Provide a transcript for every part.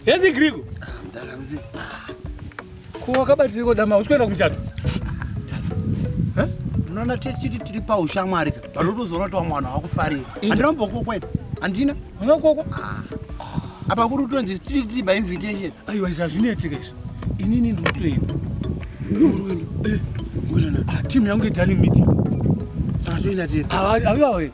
Hezi Grigo. Mdara mzi. Ko wakabatiriko dama usikuenda kumuchato? Unoona tichiti tiri paushamwari ka. Patotozoona kuti vamwe vanhu hawakufarira. Handina kumbokokwa ini. Handina. Hauna kukokwa? Apa kuri kutonzi strictly by invitation. Aiwa izvi hazvinetseka izvi. Inini ndiri kutoenda. Eh, Ah, team yangu yedarling media. Saka toenda tese. Aiwa eh.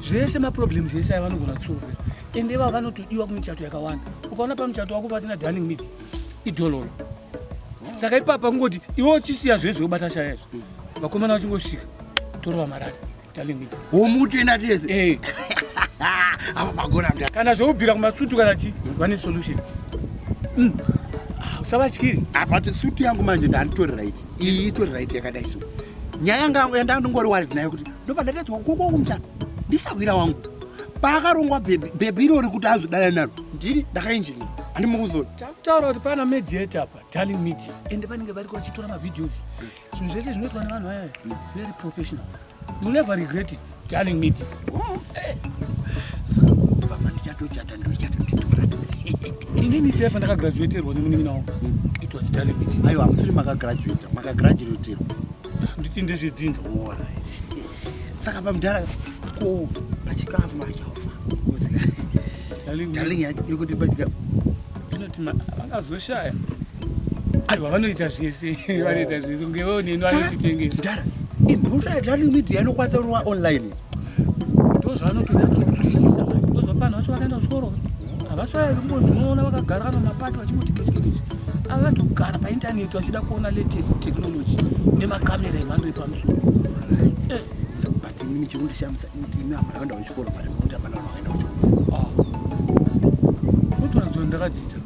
Zvese maproblems ese aya vanogona kusolvera. Ende ivava vanotodiwa kumichato yakawanda. Ukaona pamuchato wako pasina darling media idhololo. Saka ipapa kungoti iwe uchisiya zvezve wobata shaya izvi. Vakomana vachingosvika torova marata. Darling media. Womutoenda tese. Eh. Apa magona mdara. Kana zvoubvira kumasutu kana chi vane solution. Ah, usavatyiri. Apa ti suit yangu manje ndanditori right. Iyi itori right yakadai so. Nyaya yanga yandandingori worried nayo kuti ndobva ndatadzwa kukokwa kumuchato. Ndisahwira wangu. Paakarongwa bhebhi bhebhi irori kuti azodana naro. Ndini ndakaengineer. Handimukuzona. Takutaura kuti pana mediator apa, darling media. Ende vanenge variko vachitora mavideos. Zvinhu zvese zvinoitwa nevanhu vaya very professional. You never regret it, darling media. Baba ndichatochata ndochatonditora. Inini chaipa pandakagraduaterwa nemunin'ina wangu. It was darling media. Aiwa hamusiri makagraduata, makagraduaterwa. Nditi ndezvedzinza. Alright. Saka pamudhara ko pachikafu machaufa. Darling media. Darling yacho iri kuti pachikafu. Inoti vangazoshaya. Aiwa vanoita zvese, vanoita zvese. Kunge wewe neni vanotitengera. Mudhara, imhosva yadarling media inokwanisa kurova online. Ndozvavanotonyatsokutisisa mani. Ndozvapano vacho vakaenda kuchikoro. Havasi vaya vekungonzi unoona vakagara kana mumapaki vachingoti keshi keshi. Ava vatogara paintaneti vachida kuona latest technology nemakamera emhando yepamusoro. Eh, But inini chirikundishamisa kuti imi hamuna kuenda kuchikoro but mukuti hapana vanhu vakaenda kuchikoro. Ah. Unotoratidza kuti ndakadzidza.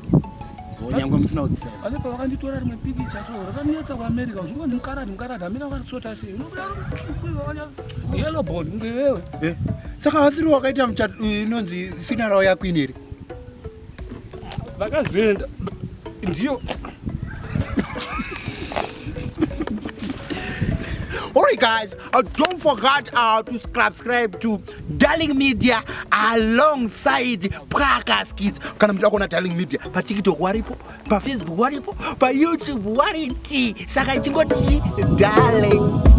Nyangwe musina kudzidza. Pane pavakanditora rimwe pikicha so rakanetsa kuAmerica zvingonzi mukaradi mukaradi hamina vakarisota sei. Unobuda yellow bone kunge iwewe. Eh, saka vasiri wakaita muchato inonzi funeral yaQueen here? Vakazoenda ndiyo Alright guys, don't forget to subscribe to Darling Media alongside Prakas Kids. Kana muchida kuona Darling Media paTikTok waripo, paFacebook waripo, paYouTube wariti. Saka ichingoti Darling.